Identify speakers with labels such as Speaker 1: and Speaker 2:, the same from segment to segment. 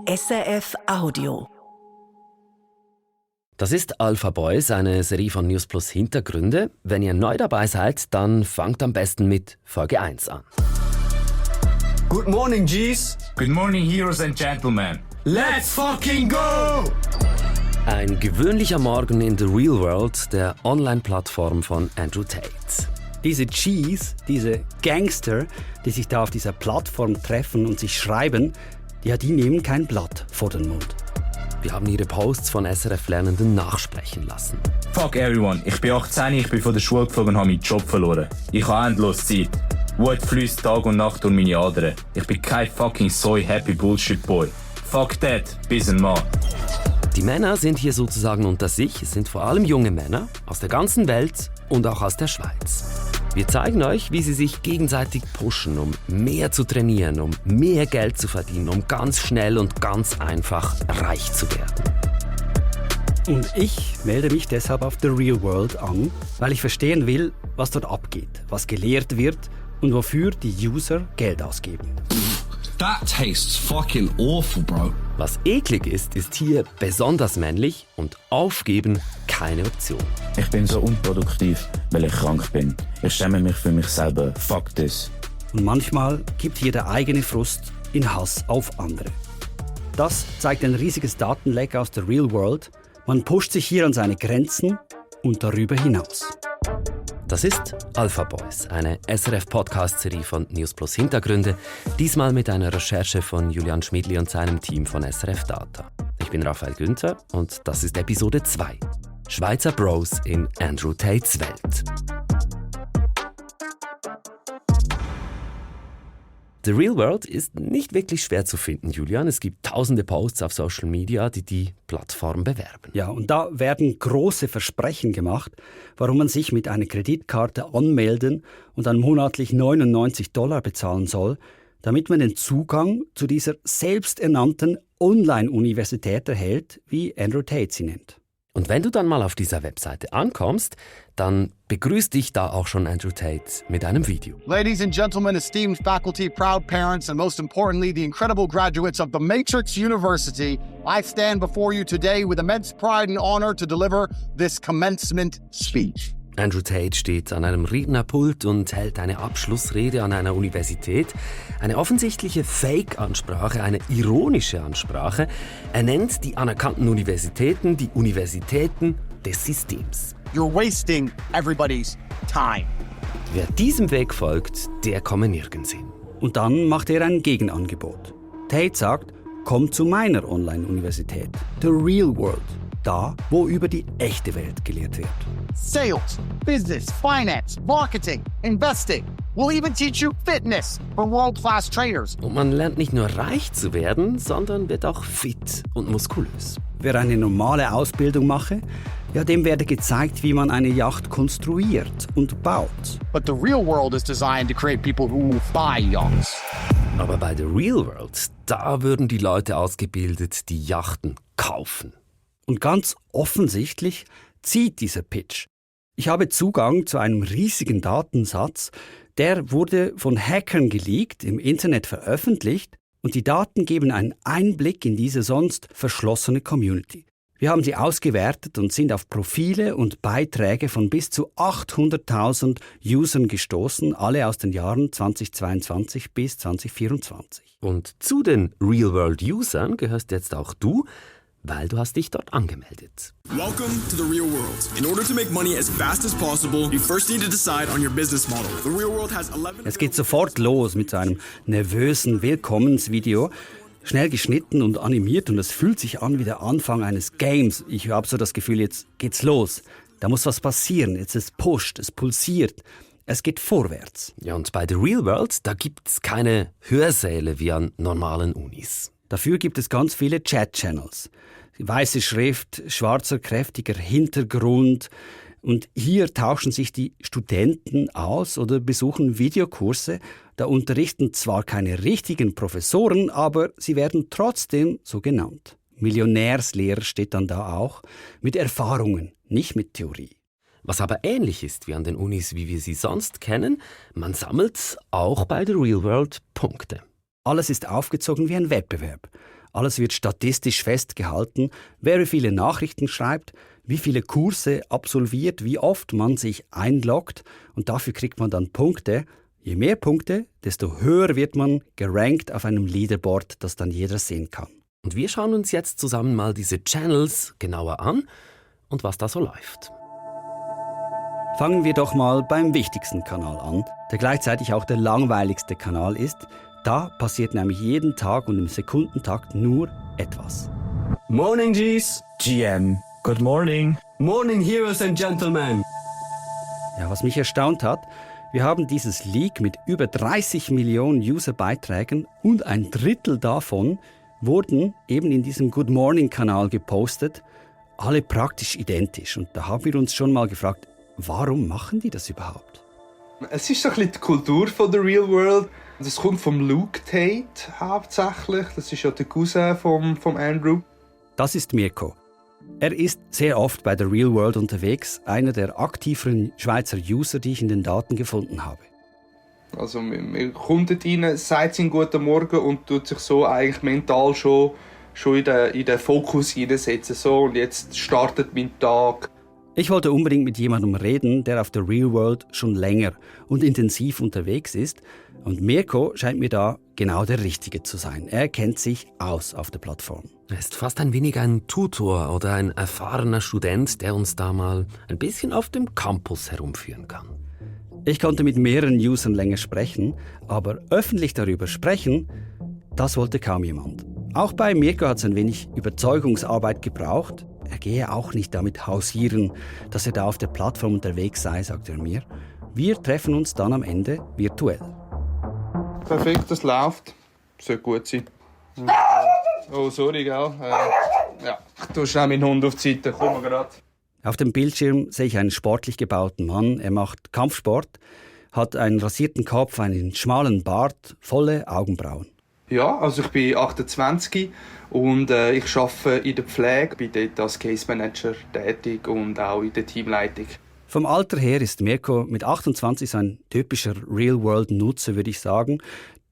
Speaker 1: SRF Audio.
Speaker 2: Das ist Alpha Boys, eine Serie von News Plus Hintergründe. Wenn ihr neu dabei seid, dann fangt am besten mit Folge 1 an.
Speaker 3: Good morning, G's.
Speaker 4: Good morning, heroes and gentlemen.
Speaker 3: Let's fucking go!
Speaker 2: Ein gewöhnlicher Morgen in the real world, der Online-Plattform von Andrew Tate.
Speaker 5: Diese Gs, diese Gangster, die sich da auf dieser Plattform treffen und sich schreiben, ja, die nehmen kein Blatt vor den Mund.
Speaker 2: Wir haben ihre Posts von SRF-Lernenden nachsprechen lassen.
Speaker 4: Fuck everyone. Ich bin 18, ich bin von der Schule geflogen und habe meinen Job verloren. Ich habe endlos Zeit. Wut fließt Tag und Nacht durch meine Adern. Ich bin kein fucking soy-happy Bullshit-Boy. Fuck that, bis ein Mann.
Speaker 2: Die Männer sind hier sozusagen unter sich. Es sind vor allem junge Männer aus der ganzen Welt und auch aus der Schweiz. Wir zeigen euch, wie sie sich gegenseitig pushen, um mehr zu trainieren, um mehr Geld zu verdienen, um ganz schnell und ganz einfach reich zu werden.
Speaker 5: Und ich melde mich deshalb auf The Real World an, weil ich verstehen will, was dort abgeht, was gelehrt wird und wofür die User Geld ausgeben.
Speaker 3: That tastes fucking awful, bro.
Speaker 2: Was eklig ist, ist hier besonders männlich und aufgeben keine Option.
Speaker 6: Ich bin so unproduktiv, weil ich krank bin. Ich schäme mich für mich selber. Fuck this.
Speaker 5: Und manchmal gibt hier der eigene Frust in Hass auf andere. Das zeigt ein riesiges Datenleck aus der Real World. Man pusht sich hier an seine Grenzen und darüber hinaus.
Speaker 2: Das ist Alpha Boys, eine SRF-Podcast-Serie von News Plus Hintergründe, diesmal mit einer Recherche von Julian Schmidli und seinem Team von SRF Data. Ich bin Raphael Günther und das ist Episode 2. Schweizer Bros in Andrew Tates Welt. The Real World ist nicht wirklich schwer zu finden, Julian. Es gibt tausende Posts auf Social Media, die die Plattform bewerben.
Speaker 5: Ja, und da werden große Versprechen gemacht, warum man sich mit einer Kreditkarte anmelden und dann monatlich $99 bezahlen soll, damit man den Zugang zu dieser selbsternannten Online-Universität erhält, wie Andrew Tate sie nennt.
Speaker 2: Und wenn du dann mal auf dieser Webseite ankommst, dann begrüßt dich da auch schon Andrew Tate mit einem Video.
Speaker 7: Ladies and gentlemen, esteemed faculty, proud parents, and most importantly, the incredible graduates of the Matrix University, I stand before you today with immense pride and honor to deliver this commencement speech.
Speaker 2: Andrew Tate steht an einem Rednerpult und hält eine Abschlussrede an einer Universität. Eine offensichtliche Fake-Ansprache, eine ironische Ansprache. Er nennt die anerkannten Universitäten die Universitäten des Systems.
Speaker 7: You're wasting everybody's time.
Speaker 2: Wer diesem Weg folgt, der komme nirgends hin.
Speaker 5: Und dann macht er ein Gegenangebot. Tate sagt, komm zu meiner Online-Universität, The Real World. Da, wo über die echte Welt gelehrt wird.
Speaker 7: Sales, business, finance, marketing, investing. We'll even teach you fitness from world-class trainers.
Speaker 2: Und man lernt nicht nur reich zu werden, sondern wird auch fit und muskulös.
Speaker 5: Wer eine normale Ausbildung mache, ja, dem werde gezeigt, wie man eine Yacht konstruiert und baut.
Speaker 7: But the real world is designed to create people who buy yachts.
Speaker 2: Aber bei The Real World, da würden die Leute ausgebildet, die Yachten kaufen.
Speaker 5: Und ganz offensichtlich zieht dieser Pitch. Ich habe Zugang zu einem riesigen Datensatz, der wurde von Hackern geleakt, im Internet veröffentlicht und die Daten geben einen Einblick in diese sonst verschlossene Community. Wir haben sie ausgewertet und sind auf Profile und Beiträge von bis zu 800.000 Usern gestoßen, alle aus den Jahren 2022 bis 2024.
Speaker 2: Und zu den Real-World-Usern gehörst jetzt auch du, weil du hast dich dort angemeldet.
Speaker 8: Welcome to the real world. In order to make money as fast as possible, you first need to decide on your business model. The real world has 11...
Speaker 5: Es geht sofort los mit so einem nervösen Willkommensvideo. Schnell geschnitten und animiert und es fühlt sich an wie der Anfang eines Games. Ich habe so das Gefühl, jetzt geht's los. Da muss was passieren. Jetzt es pusht, es pulsiert. Es geht vorwärts.
Speaker 2: Ja, und bei The Real World, da gibt's keine Hörsäle wie an normalen Unis.
Speaker 5: Dafür gibt es ganz viele Chat-Channels. Weiße Schrift, schwarzer, kräftiger Hintergrund. Und hier tauschen sich die Studenten aus oder besuchen Videokurse. Da unterrichten zwar keine richtigen Professoren, aber sie werden trotzdem so genannt. Millionärslehrer steht dann da auch, mit Erfahrungen, nicht mit Theorie.
Speaker 2: Was aber ähnlich ist wie an den Unis, wie wir sie sonst kennen, man sammelt auch bei The Real World Punkte.
Speaker 5: Alles ist aufgezogen wie ein Wettbewerb. Alles wird statistisch festgehalten, wer wie viele Nachrichten schreibt, wie viele Kurse absolviert, wie oft man sich einloggt und dafür kriegt man dann Punkte. Je mehr Punkte, desto höher wird man gerankt auf einem Leaderboard, das dann jeder sehen kann.
Speaker 2: Und wir schauen uns jetzt zusammen mal diese Channels genauer an und was da so läuft.
Speaker 5: Fangen wir doch mal beim wichtigsten Kanal an, der gleichzeitig auch der langweiligste Kanal ist. Da passiert nämlich jeden Tag und im Sekundentakt nur etwas.
Speaker 9: Morning, G's.
Speaker 6: GM, good morning.
Speaker 9: Morning, Heroes and Gentlemen.
Speaker 5: Ja, was mich erstaunt hat, wir haben dieses Leak mit über 30 Millionen User-Beiträgen und ein Drittel davon wurden eben in diesem Good Morning-Kanal gepostet, alle praktisch identisch. Und da haben wir uns schon mal gefragt, warum machen die das überhaupt?
Speaker 10: Es ist so ein bisschen die Kultur von der Real World. Das kommt vom Luke Tate hauptsächlich. Das ist ja der Cousin vom Andrew.
Speaker 5: Das ist Mirko. Er ist sehr oft bei der Real World unterwegs, einer der aktiveren Schweizer User, die ich in den Daten gefunden habe.
Speaker 10: Also man kommt rein, sagt seinen guten Morgen und tut sich so eigentlich mental schon in den Fokus hineinsetzen. So, und jetzt startet mein Tag.
Speaker 5: Ich wollte unbedingt mit jemandem reden, der auf der Real World schon länger und intensiv unterwegs ist. Und Mirko scheint mir da genau der Richtige zu sein. Er kennt sich aus auf der Plattform.
Speaker 2: Er ist fast ein wenig ein Tutor oder ein erfahrener Student, der uns da mal ein bisschen auf dem Campus herumführen kann.
Speaker 5: Ich konnte mit mehreren Usern länger sprechen, aber öffentlich darüber sprechen, das wollte kaum jemand. Auch bei Mirko hat es ein wenig Überzeugungsarbeit gebraucht. Er gehe auch nicht damit hausieren, dass er da auf der Plattform unterwegs sei, sagt er mir. Wir treffen uns dann am Ende virtuell.
Speaker 10: Perfekt, das läuft. Sollte gut sein. Oh, sorry, gell? Ja, ich tue schnell meinen Hund auf die Seite. Komm mal gerade.
Speaker 5: Auf dem Bildschirm sehe ich einen sportlich gebauten Mann. Er macht Kampfsport, hat einen rasierten Kopf, einen schmalen Bart, volle Augenbrauen.
Speaker 10: Ja, also ich bin 28 und ich arbeite in der Pflege, bin dort als Case Manager tätig und auch in der Teamleitung.
Speaker 5: Vom Alter her ist Mirko mit 28 so ein typischer Real-World-Nutzer, würde ich sagen.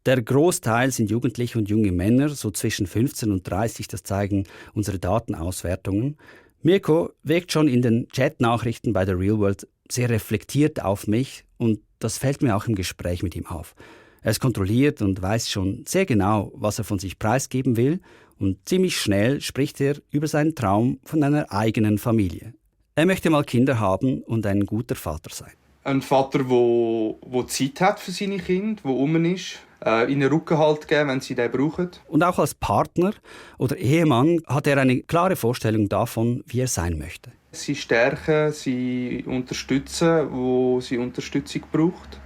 Speaker 5: Der Großteil sind Jugendliche und junge Männer, so zwischen 15 und 30, das zeigen unsere Datenauswertungen. Mirko wirkt schon in den Chat-Nachrichten bei der Real World sehr reflektiert auf mich und das fällt mir auch im Gespräch mit ihm auf. Er ist kontrolliert und weiß schon sehr genau, was er von sich preisgeben will und ziemlich schnell spricht er über seinen Traum von einer eigenen Familie. Er möchte mal Kinder haben und ein guter Vater sein.
Speaker 10: Ein Vater, der Zeit hat für seine Kinder, der rum ist, ihnen Rückenhalt geben, wenn sie den brauchen.
Speaker 5: Und auch als Partner oder Ehemann hat er eine klare Vorstellung davon, wie er sein möchte.
Speaker 10: Sie stärken, sie unterstützen, wo sie Unterstützung braucht.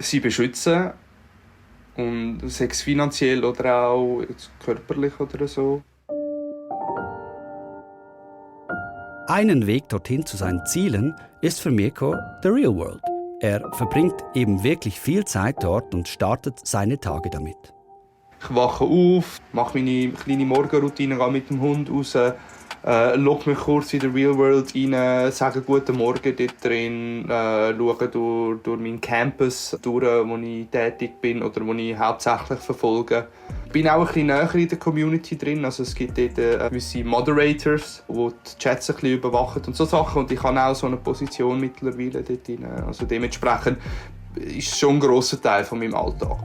Speaker 10: Sie beschützen, und sei es finanziell oder auch körperlich oder so.
Speaker 5: Einen Weg dorthin zu seinen Zielen ist für Mirko the Real World. Er verbringt eben wirklich viel Zeit dort und startet seine Tage damit.
Speaker 10: Ich wache auf, mache meine kleine Morgenroutine, gehe mit dem Hund raus, logge mich kurz in der Real World rein, sage guten Morgen dort drin, schaue durch meinen Campus durch, wo ich tätig bin oder wo ich hauptsächlich verfolge. Ich bin auch ein bisschen näher in der Community drin, also es gibt dort gewisse Moderators, die die Chats ein bisschen überwachen und so Sachen, und ich habe auch so eine Position mittlerweile dort drin. Also dementsprechend ist es schon ein grosser Teil von meinem Alltag.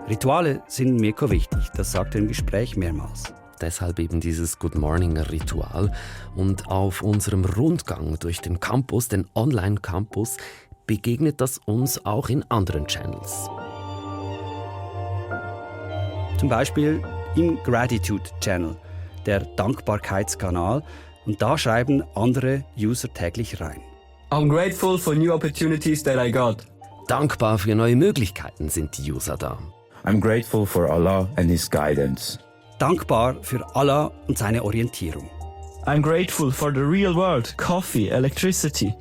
Speaker 5: Rituale sind Mirko wichtig, das sagt er im Gespräch mehrmals.
Speaker 2: Deshalb eben dieses Good Morning-Ritual. Und auf unserem Rundgang durch den Campus, den Online-Campus, begegnet das uns auch in anderen Channels.
Speaker 5: Zum Beispiel im Gratitude-Channel, der Dankbarkeitskanal. Und da schreiben andere User täglich rein.
Speaker 9: I'm grateful for new opportunities that I got.
Speaker 2: Dankbar für neue Möglichkeiten sind die User da.
Speaker 6: I'm grateful for Allah and His guidance.
Speaker 5: Dankbar für Allah und seine Orientierung.
Speaker 11: I'm grateful for the real world, coffee, electricity.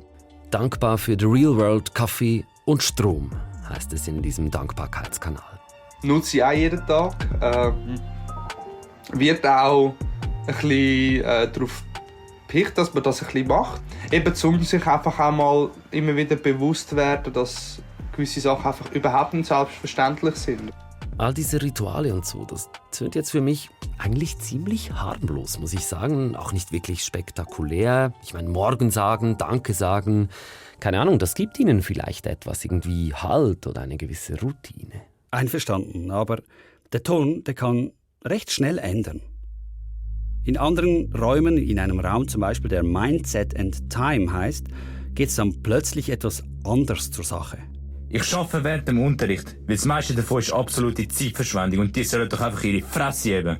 Speaker 2: Dankbar für the real world, Kaffee und Strom, heißt es in diesem Dankbarkeitskanal.
Speaker 10: Nutze ich auch jeden Tag. Wird auch ein bisschen darauf gepicht, dass man das ein bisschen macht. Eben, um sich einfach auch mal immer wieder bewusst zu werden, dass gewisse Sachen einfach überhaupt nicht selbstverständlich sind.
Speaker 2: All diese Rituale und so, das tönt jetzt für mich eigentlich ziemlich harmlos, muss ich sagen. Auch nicht wirklich spektakulär. Ich meine, Morgen sagen, Danke sagen, keine Ahnung, das gibt ihnen vielleicht etwas, irgendwie Halt oder eine gewisse Routine.
Speaker 5: Einverstanden, aber der Ton, der kann recht schnell ändern. In anderen Räumen, in einem Raum zum Beispiel, der Mindset and Time heißt, geht es dann plötzlich etwas anders zur Sache.
Speaker 4: Ich arbeite während dem Unterricht, weil das meiste davon ist absolute Zeitverschwendung und die sollen doch einfach ihre Fresse heben.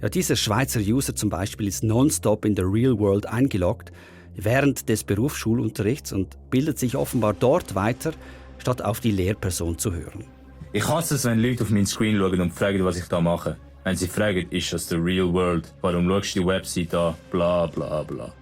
Speaker 5: Ja, dieser Schweizer User zum Beispiel ist nonstop in der Real World eingeloggt während des Berufsschulunterrichts und bildet sich offenbar dort weiter, statt auf die Lehrperson zu hören.
Speaker 4: Ich hasse es, wenn Leute auf meinen Screen schauen und fragen, was ich da mache. Wenn sie fragen, ist das the real world? Warum schaust du die Website an? Bla bla bla.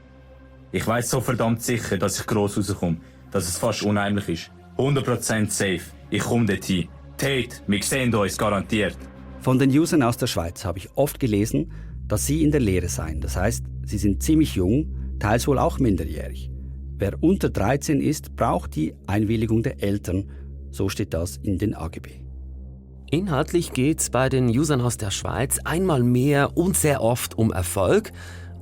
Speaker 4: Ich weiss so verdammt sicher, dass ich gross rauskomme, dass es fast unheimlich ist. 100% safe. Ich komme dorthin. Tate, wir sehen uns garantiert.
Speaker 5: Von den Usern aus der Schweiz habe ich oft gelesen, dass sie in der Lehre seien. Das heißt, sie sind ziemlich jung, teils wohl auch minderjährig. Wer unter 13 ist, braucht die Einwilligung der Eltern. So steht das in den AGB.
Speaker 2: Inhaltlich geht es bei den Usern aus der Schweiz einmal mehr und sehr oft um Erfolg,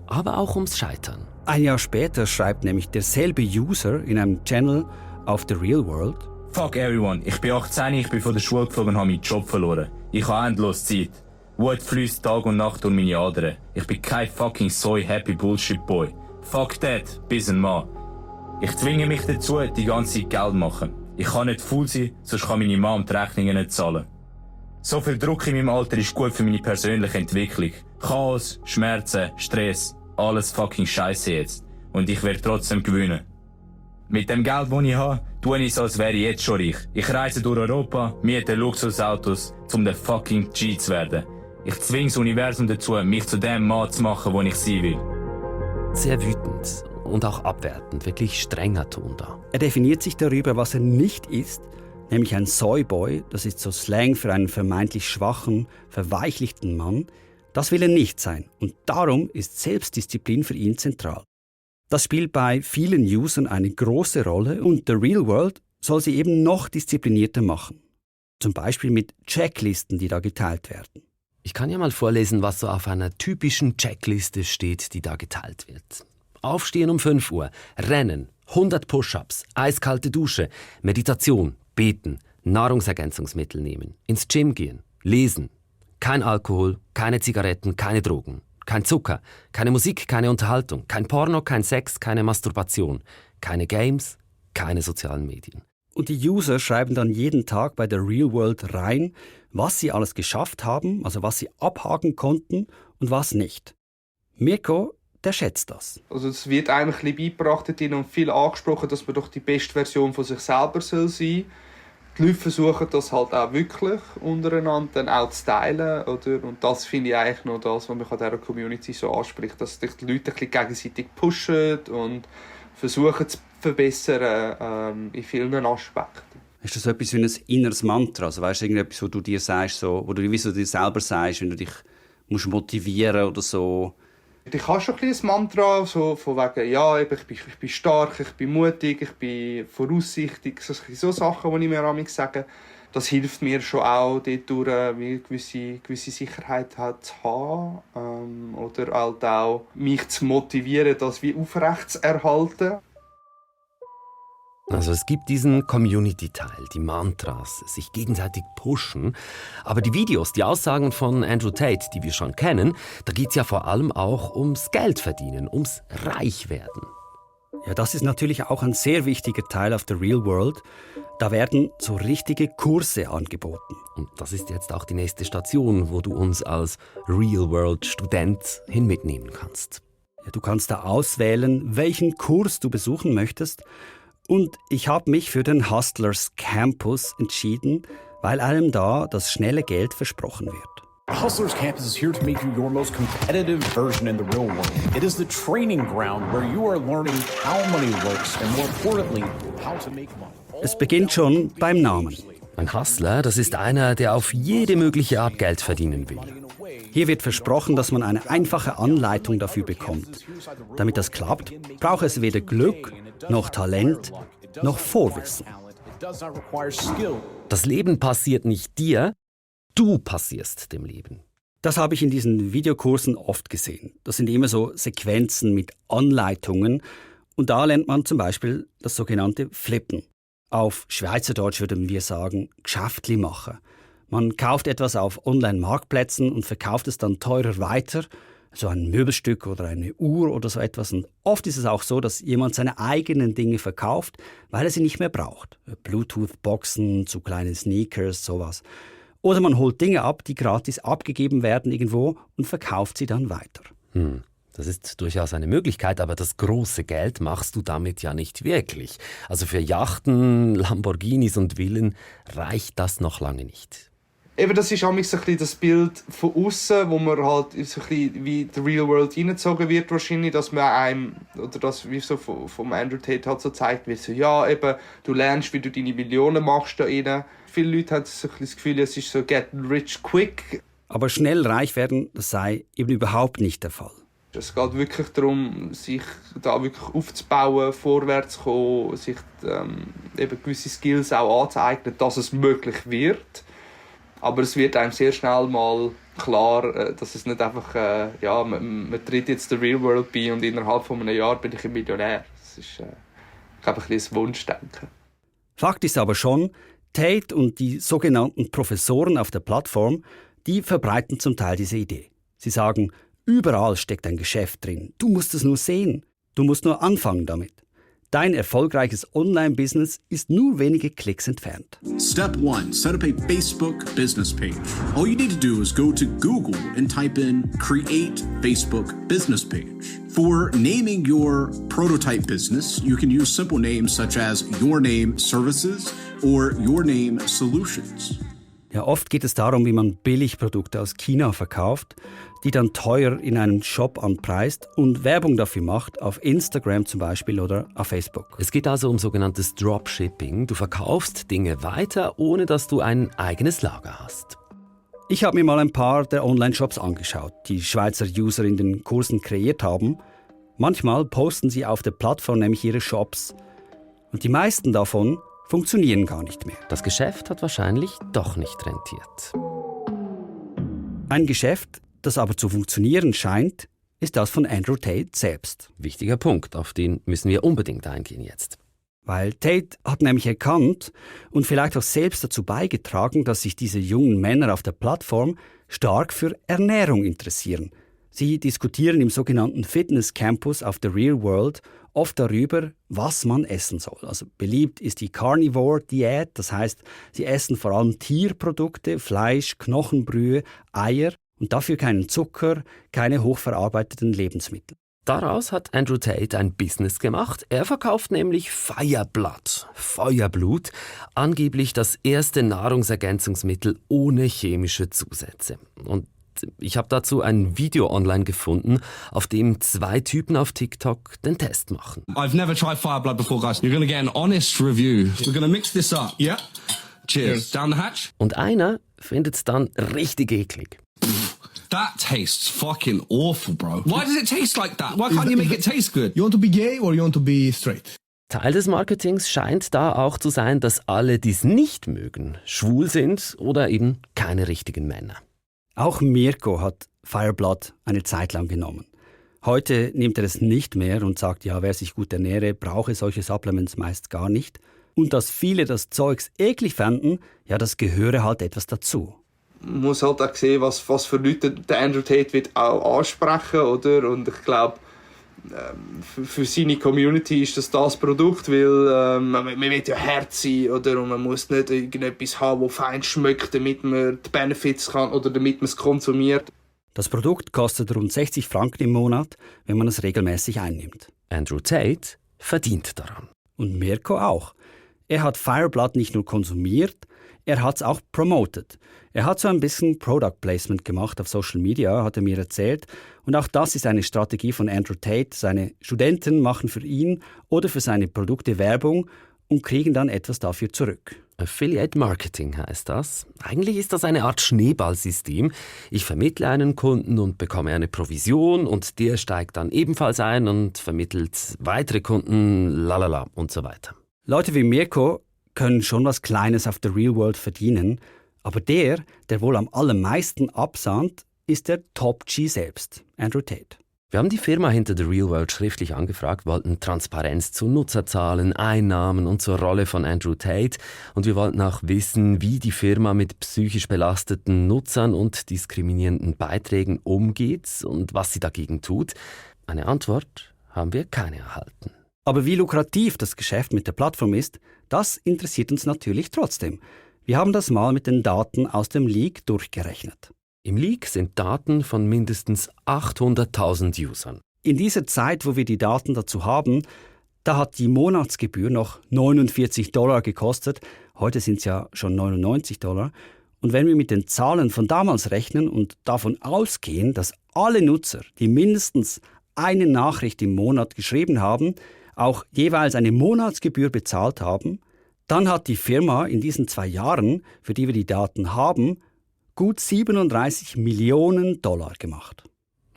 Speaker 2: aber auch ums Scheitern.
Speaker 5: Ein Jahr später schreibt nämlich derselbe User in einem Channel auf The Real World:
Speaker 4: Fuck everyone, ich bin 18, ich bin von der Schule geflogen und habe meinen Job verloren. Ich habe endlos Zeit. Wut fließt Tag und Nacht durch meine Adern. Ich bin kein fucking soy happy bullshit boy. Fuck that, bis ein Mann. Ich zwinge mich dazu, die ganze Zeit Geld zu machen. Ich kann nicht faul sein, sonst kann meine Mom die Rechnungen nicht zahlen. So viel Druck in meinem Alter ist gut für meine persönliche Entwicklung. Chaos, Schmerzen, Stress, alles fucking Scheiße jetzt. Und ich werde trotzdem gewinnen. Mit dem Geld, das ich habe, tue ich so, als wäre ich jetzt schon reich. Ich reise durch Europa, miete Luxusautos, um der fucking G zu werden. Ich zwinge das Universum dazu, mich zu dem Mann zu machen, wo ich sein will.
Speaker 2: Sehr wütend und auch abwertend, wirklich strenger Ton da.
Speaker 5: Er definiert sich darüber, was er nicht ist, nämlich ein Soyboy, das ist so Slang für einen vermeintlich schwachen, verweichlichten Mann. Das will er nicht sein und darum ist Selbstdisziplin für ihn zentral. Das spielt bei vielen Usern eine große Rolle und The Real World soll sie eben noch disziplinierter machen. Zum Beispiel mit Checklisten, die da geteilt werden.
Speaker 2: Ich kann ja mal vorlesen, was so auf einer typischen Checkliste steht, die da geteilt wird. Aufstehen um 5 Uhr, Rennen, 100 Push-Ups, eiskalte Dusche, Meditation, Beten, Nahrungsergänzungsmittel nehmen, ins Gym gehen, lesen. Kein Alkohol, keine Zigaretten, keine Drogen. Kein Zucker, keine Musik, keine Unterhaltung, kein Porno, kein Sex, keine Masturbation, keine Games, keine sozialen Medien.
Speaker 5: Und die User schreiben dann jeden Tag bei der Real World rein, was sie alles geschafft haben, also was sie abhaken konnten und was nicht. Mirko, der schätzt das.
Speaker 10: Also es wird einem ein bisschen beigebracht und viel angesprochen, dass man doch die beste Version von sich selber sein soll. Die Leute versuchen das halt auch wirklich untereinander dann auch zu teilen. Oder? Und das finde ich eigentlich noch das, was mich an dieser Community so anspricht, dass sich die Leute ein bisschen gegenseitig pushen und versuchen zu verbessern in vielen Aspekten.
Speaker 5: Ist das etwas wie ein inneres Mantra? Also weißt du, irgendetwas, wo du dir sagst, so, wo du wie so dir selber sagst, wenn du dich musst motivieren oder so?
Speaker 10: Ich habe schon ein bisschen ein Mantra, so von wegen, ja, ich bin stark, ich bin mutig, ich bin voraussichtig, so Sachen, die ich mir manchmal sage. Das hilft mir schon auch, dort eine gewisse Sicherheit zu haben. Oder halt auch mich zu motivieren, das wie aufrecht zu erhalten.
Speaker 2: Also es gibt diesen Community-Teil, die Mantras, sich gegenseitig pushen. Aber die Videos, die Aussagen von Andrew Tate, die wir schon kennen, da geht es ja vor allem auch ums Geldverdienen, ums Reichwerden.
Speaker 5: Ja, das ist natürlich auch ein sehr wichtiger Teil auf der Real World. Da werden so richtige Kurse angeboten.
Speaker 2: Und das ist jetzt auch die nächste Station, wo du uns als Real World-Student hin mitnehmen kannst.
Speaker 5: Ja, du kannst da auswählen, welchen Kurs du besuchen möchtest. Und ich habe mich für den Hustlers Campus entschieden, weil einem da das schnelle Geld versprochen wird.
Speaker 12: Hustlers Campus is here to make you your most competitive version in the real world. It is the training ground where you are learning how money works and more importantly, how to make money.
Speaker 5: Es beginnt schon beim Namen.
Speaker 2: Ein Hustler, das ist einer, der auf jede mögliche Art Geld verdienen will.
Speaker 5: Hier wird versprochen, dass man eine einfache Anleitung dafür bekommt. Damit das klappt, braucht es weder Glück, noch Talent, noch Vorwissen.
Speaker 2: Das Leben passiert nicht dir, Du passierst dem Leben.
Speaker 5: Das habe ich in diesen Videokursen oft gesehen. Das sind immer so Sequenzen mit Anleitungen. Und da lernt man zum Beispiel das sogenannte Flippen. Auf Schweizerdeutsch würden wir sagen, Geschäftli machen. Man kauft etwas auf Online-Marktplätzen und verkauft es dann teurer weiter, so ein Möbelstück oder eine Uhr oder so etwas. Und oft ist es auch so, dass jemand seine eigenen Dinge verkauft, weil er sie nicht mehr braucht. Bluetooth-Boxen, zu kleine Sneakers, sowas. Oder man holt Dinge ab, die gratis abgegeben werden irgendwo und verkauft sie dann weiter.
Speaker 2: Das ist durchaus eine Möglichkeit, aber das große Geld machst du damit ja nicht wirklich. Also für Yachten, Lamborghinis und Villen reicht das noch lange nicht.
Speaker 10: Eben, das ist auch so ein bisschen das Bild von außen, wo man halt so ein bisschen wie die Real World reingezogen wird wahrscheinlich, dass man einem, oder das wie so vom Andrew Tate halt so zeigt wird, so ja eben, du lernst, wie du deine Millionen machst da rein. Viele Leute haben so ein bisschen das Gefühl, es ist so get rich quick.
Speaker 5: Aber schnell reich werden, das sei eben überhaupt nicht der Fall.
Speaker 10: Es geht wirklich darum, sich da wirklich aufzubauen, vorwärts zu kommen, sich eben gewisse Skills auch anzueignen, dass es möglich wird. Aber es wird einem sehr schnell mal klar, dass es nicht einfach, man tritt jetzt der Real World bei und innerhalb von einem Jahr bin ich ein Millionär. Das ist, glaube ich, ein Wunschdenken.
Speaker 5: Fakt ist aber schon, Tate und die sogenannten Professoren auf der Plattform, die verbreiten zum Teil diese Idee. Sie sagen, überall steckt ein Geschäft drin. Du musst es nur sehen. Du musst nur anfangen damit. Dein erfolgreiches Online-Business ist nur wenige Klicks entfernt.
Speaker 13: Step 1. Set up a Facebook business page. All you need to do is go to Google and type in Create Facebook Business Page. For naming your prototype business, you can use simple names such as Your Name Services or Your Name Solutions.
Speaker 5: Ja, oft geht es darum, wie man Billigprodukte aus China verkauft, die dann teuer in einem Shop anpreist und Werbung dafür macht, auf Instagram zum Beispiel oder auf Facebook.
Speaker 2: Es geht also um sogenanntes Dropshipping. Du verkaufst Dinge weiter, ohne dass du ein eigenes Lager hast.
Speaker 5: Ich habe mir mal ein paar der Online-Shops angeschaut, die Schweizer User in den Kursen kreiert haben. Manchmal posten sie auf der Plattform nämlich ihre Shops. Und die meisten davon funktionieren gar nicht mehr.
Speaker 2: Das Geschäft hat wahrscheinlich doch nicht rentiert.
Speaker 5: Ein Geschäft, das aber zu funktionieren scheint, ist das von Andrew Tate selbst.
Speaker 2: Wichtiger Punkt, auf den müssen wir unbedingt eingehen jetzt.
Speaker 5: Weil Tate hat nämlich erkannt und vielleicht auch selbst dazu beigetragen, dass sich diese jungen Männer auf der Plattform stark für Ernährung interessieren. Sie diskutieren im sogenannten Fitness Campus auf der Real World oft darüber, was man essen soll. Also beliebt ist die Carnivore-Diät, das heißt, sie essen vor allem Tierprodukte, Fleisch, Knochenbrühe, Eier und dafür keinen Zucker, keine hochverarbeiteten Lebensmittel.
Speaker 2: Daraus hat Andrew Tate ein Business gemacht. Er verkauft nämlich Fireblood, Feuerblut, angeblich das erste Nahrungsergänzungsmittel ohne chemische Zusätze. Und ich habe dazu ein Video online gefunden, auf dem 2 Typen auf TikTok den Test machen.
Speaker 3: I've never tried Fireblood before, guys. You're gonna get an honest review. We're gonna mix this up. Yeah? Cheers. Down the hatch.
Speaker 2: Und einer findet es dann richtig eklig.
Speaker 3: That tastes fucking awful, bro. Why does it taste like that? Why can't you make it taste good?
Speaker 14: You want to be gay or you want to be straight?
Speaker 2: Teil des Marketings scheint da auch zu sein, dass alle, die es nicht mögen, schwul sind oder eben keine richtigen Männer.
Speaker 5: Auch Mirko hat Fireblood eine Zeit lang genommen. Heute nimmt er es nicht mehr und sagt, ja, wer sich gut ernähre, brauche solche Supplements meist gar nicht. Und dass viele das Zeugs eklig fanden, ja, das gehöre halt etwas dazu.
Speaker 10: Man muss halt auch sehen, was für Leute der Andrew Tate wird auch ansprechen, oder? Und ich glaube, für seine Community ist das Produkt, weil man will ja Herz sein, oder? Und man muss nicht irgendetwas haben, das fein schmeckt, damit man die Benefits kann oder damit man es konsumiert.
Speaker 5: Das Produkt kostet rund 60 Franken im Monat, wenn man es regelmäßig einnimmt.
Speaker 2: Andrew Tate verdient daran.
Speaker 5: Und Mirko auch. Er hat Fireblood nicht nur konsumiert, er hat es auch promoted. Er hat so ein bisschen Product Placement gemacht auf Social Media, hat er mir erzählt. Und auch das ist eine Strategie von Andrew Tate. Seine Studenten machen für ihn oder für seine Produkte Werbung und kriegen dann etwas dafür zurück.
Speaker 2: Affiliate Marketing heißt das. Eigentlich ist das eine Art Schneeballsystem. Ich vermittle einen Kunden und bekomme eine Provision und der steigt dann ebenfalls ein und vermittelt weitere Kunden, lalala und so weiter.
Speaker 5: Leute wie Mirko können schon was Kleines auf der Real World verdienen, Aber der wohl am allermeisten absahnt, ist der Top-G selbst, Andrew Tate.
Speaker 2: Wir haben die Firma hinter The Real World schriftlich angefragt, wollten Transparenz zu Nutzerzahlen, Einnahmen und zur Rolle von Andrew Tate. Und wir wollten auch wissen, wie die Firma mit psychisch belasteten Nutzern und diskriminierenden Beiträgen umgeht und was sie dagegen tut. Eine Antwort haben wir keine erhalten.
Speaker 5: Aber wie lukrativ das Geschäft mit der Plattform ist, das interessiert uns natürlich trotzdem. Wir haben das mal mit den Daten aus dem Leak durchgerechnet.
Speaker 2: Im Leak sind Daten von mindestens 800.000 Usern.
Speaker 5: In dieser Zeit, wo wir die Daten dazu haben, da hat die Monatsgebühr noch $49 gekostet. Heute sind es ja schon $99. Und wenn wir mit den Zahlen von damals rechnen und davon ausgehen, dass alle Nutzer, die mindestens eine Nachricht im Monat geschrieben haben, auch jeweils eine Monatsgebühr bezahlt haben, dann hat die Firma in diesen 2 Jahren, für die wir die Daten haben, gut $37 Millionen gemacht.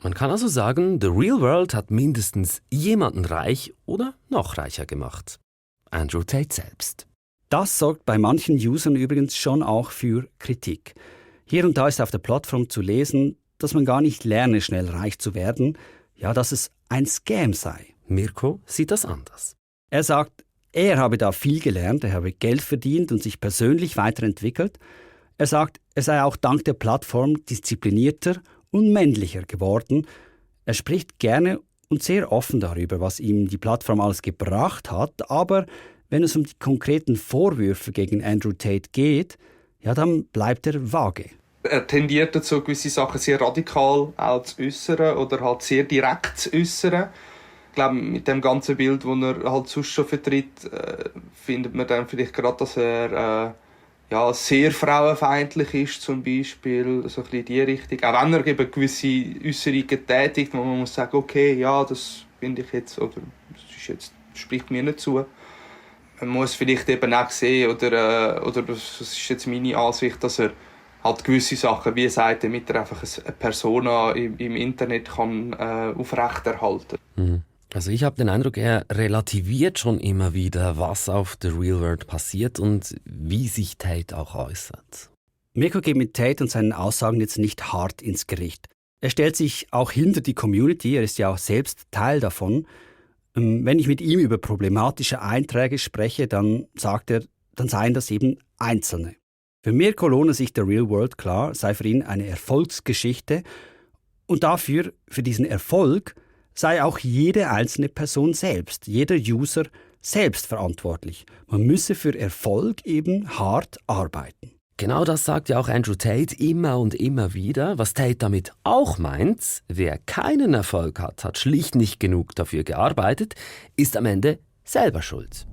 Speaker 2: Man kann also sagen, The Real World hat mindestens jemanden reich oder noch reicher gemacht. Andrew Tate selbst.
Speaker 5: Das sorgt bei manchen Usern übrigens schon auch für Kritik. Hier und da ist auf der Plattform zu lesen, dass man gar nicht lerne, schnell reich zu werden, ja, dass es ein Scam sei.
Speaker 2: Mirko sieht das anders.
Speaker 5: Er sagt, er habe da viel gelernt, er habe Geld verdient und sich persönlich weiterentwickelt. Er sagt, er sei auch dank der Plattform disziplinierter und männlicher geworden. Er spricht gerne und sehr offen darüber, was ihm die Plattform alles gebracht hat, aber wenn es um die konkreten Vorwürfe gegen Andrew Tate geht, ja, dann bleibt er vage.
Speaker 10: Er tendiert dazu, gewisse Sachen sehr radikal auch zu äußern oder halt sehr direkt zu äußern. Ich glaube, mit dem ganzen Bild, das er halt sonst schon vertritt, findet man dann vielleicht gerade, dass er sehr frauenfeindlich ist, zum Beispiel, so ein bisschen in die Richtung. Auch wenn er eben gewisse Äußerungen tätigt, wo man muss sagen, okay, ja, das finde ich jetzt, oder das spricht mir nicht zu. Man muss vielleicht eben auch sehen, oder das ist jetzt meine Ansicht, dass er halt gewisse Sachen, wie er sagt, damit er einfach eine Persona im Internet kann aufrechterhalten kann.
Speaker 2: Also ich habe den Eindruck, er relativiert schon immer wieder, was auf The Real World passiert und wie sich Tate auch äußert.
Speaker 5: Mirko geht mit Tate und seinen Aussagen jetzt nicht hart ins Gericht. Er stellt sich auch hinter die Community, er ist ja auch selbst Teil davon. Wenn ich mit ihm über problematische Einträge spreche, dann sagt er, dann seien das eben Einzelne. Für Mirko lohne sich The Real World klar, sei für ihn eine Erfolgsgeschichte und dafür, für diesen Erfolg, sei auch jede einzelne Person selbst, jeder User selbst verantwortlich. Man müsse für Erfolg eben hart arbeiten.
Speaker 2: Genau das sagt ja auch Andrew Tate immer und immer wieder. Was Tate damit auch meint, wer keinen Erfolg hat, hat schlicht nicht genug dafür gearbeitet, ist am Ende selber schuld.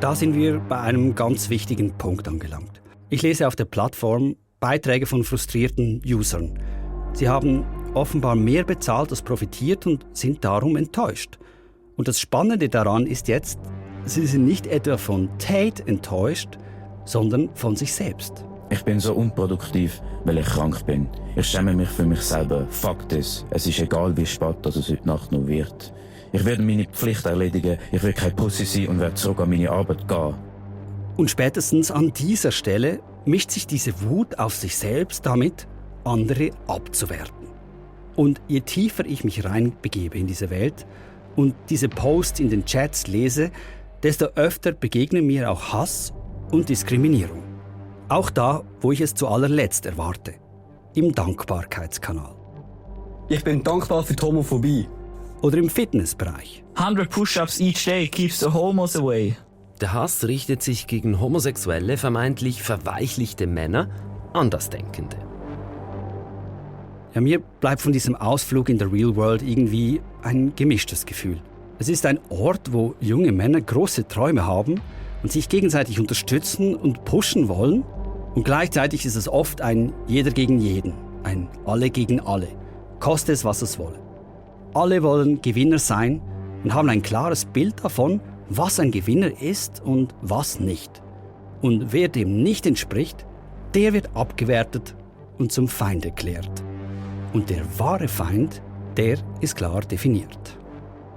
Speaker 5: Da sind wir bei einem ganz wichtigen Punkt angelangt. Ich lese auf der Plattform Beiträge von frustrierten Usern. Sie haben offenbar mehr bezahlt als profitiert und sind darum enttäuscht. Und das Spannende daran ist jetzt, sie sind nicht etwa von Tate enttäuscht, sondern von sich selbst.
Speaker 6: Ich bin so unproduktiv, weil ich krank bin. Ich schäme mich für mich selber. Fuck this. Es ist egal, wie spät das es heute Nacht noch wird. Ich werde meine Pflicht erledigen, ich will kein Pussy sein und werde zurück an meine Arbeit gehen.
Speaker 5: Und spätestens an dieser Stelle mischt sich diese Wut auf sich selbst damit, andere abzuwerten. Und je tiefer ich mich reinbegebe in diese Welt und diese Posts in den Chats lese, desto öfter begegnen mir auch Hass und Diskriminierung. Auch da, wo ich es zu allerletzt erwarte. Im Dankbarkeitskanal.
Speaker 9: Ich bin dankbar für die Homophobie.
Speaker 5: Oder im Fitnessbereich.
Speaker 11: 100 Push-ups each day keeps the homos away.
Speaker 2: Der Hass richtet sich gegen homosexuelle, vermeintlich verweichlichte Männer, Andersdenkende.
Speaker 5: Ja, mir bleibt von diesem Ausflug in the Real World irgendwie ein gemischtes Gefühl. Es ist ein Ort, wo junge Männer große Träume haben und sich gegenseitig unterstützen und pushen wollen. Und gleichzeitig ist es oft ein Jeder gegen jeden, ein Alle gegen alle. Koste es, was es wolle. Alle wollen Gewinner sein und haben ein klares Bild davon, was ein Gewinner ist und was nicht. Und wer dem nicht entspricht, der wird abgewertet und zum Feind erklärt. Und der wahre Feind, der ist klar definiert.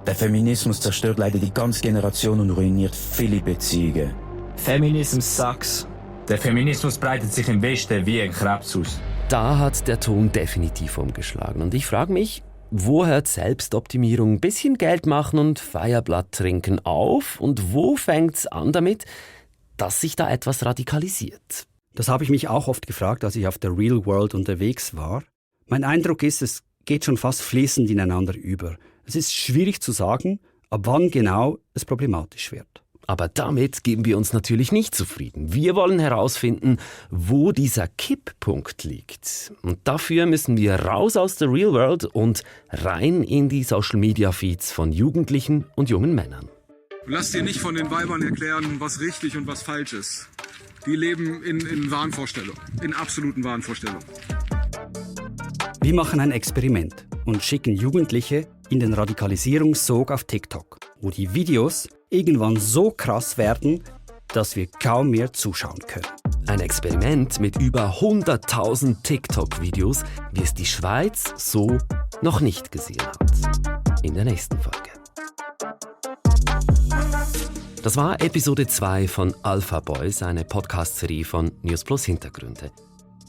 Speaker 6: Der Feminismus zerstört leider die ganze Generation und ruiniert viele Beziehungen.
Speaker 11: Feminism sucks.
Speaker 4: Der Feminismus breitet sich im Westen wie ein Krebs aus.
Speaker 2: Da hat der Ton definitiv umgeschlagen. Und ich frage mich, wo hört Selbstoptimierung, ein bisschen Geld machen und Feierblatt trinken auf? Und wo fängt's an damit, dass sich da etwas radikalisiert?
Speaker 5: Das habe ich mich auch oft gefragt, als ich auf der Real World unterwegs war. Mein Eindruck ist, es geht schon fast fließend ineinander über. Es ist schwierig zu sagen, ab wann genau es problematisch wird.
Speaker 2: Aber damit geben wir uns natürlich nicht zufrieden. Wir wollen herausfinden, wo dieser Kipppunkt liegt. Und dafür müssen wir raus aus der Real World und rein in die Social-Media-Feeds von Jugendlichen und jungen Männern.
Speaker 15: Lass dir nicht von den Weibern erklären, was richtig und was falsch ist. Die leben in Wahnvorstellungen, in absoluten Wahnvorstellungen.
Speaker 5: Wir machen ein Experiment und schicken Jugendliche in den Radikalisierungssog auf TikTok, wo die Videos irgendwann so krass werden, dass wir kaum mehr zuschauen können.
Speaker 2: Ein Experiment mit über 100.000 TikTok-Videos, wie es die Schweiz so noch nicht gesehen hat. In der nächsten Folge. Das war Episode 2 von Alpha Boys, eine Podcast-Serie von News Plus Hintergründe.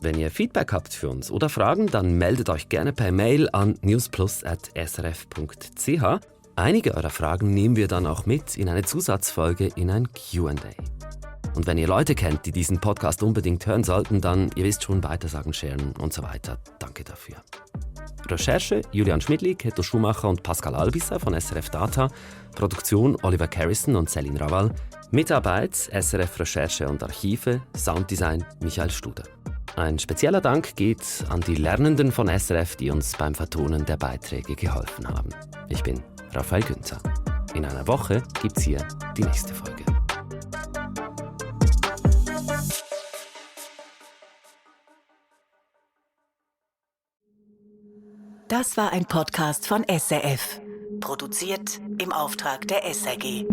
Speaker 2: Wenn ihr Feedback habt für uns oder Fragen, dann meldet euch gerne per Mail an newsplus@srf.ch. Einige eurer Fragen nehmen wir dann auch mit in eine Zusatzfolge in ein Q&A. Und wenn ihr Leute kennt, die diesen Podcast unbedingt hören sollten, dann, ihr wisst schon, weitersagen, sharen und so weiter. Danke dafür. Recherche Julian Schmidli, Keto Schumacher und Pascal Albisser von SRF Data. Produktion Oliver Carrison und Céline Raval. Mitarbeit SRF Recherche und Archive. Sounddesign Michael Studer. Ein spezieller Dank geht an die Lernenden von SRF, die uns beim Vertonen der Beiträge geholfen haben. Ich bin Raphael Günther. In einer Woche gibt's hier die nächste Folge.
Speaker 1: Das war ein Podcast von SRF. Produziert im Auftrag der SRG.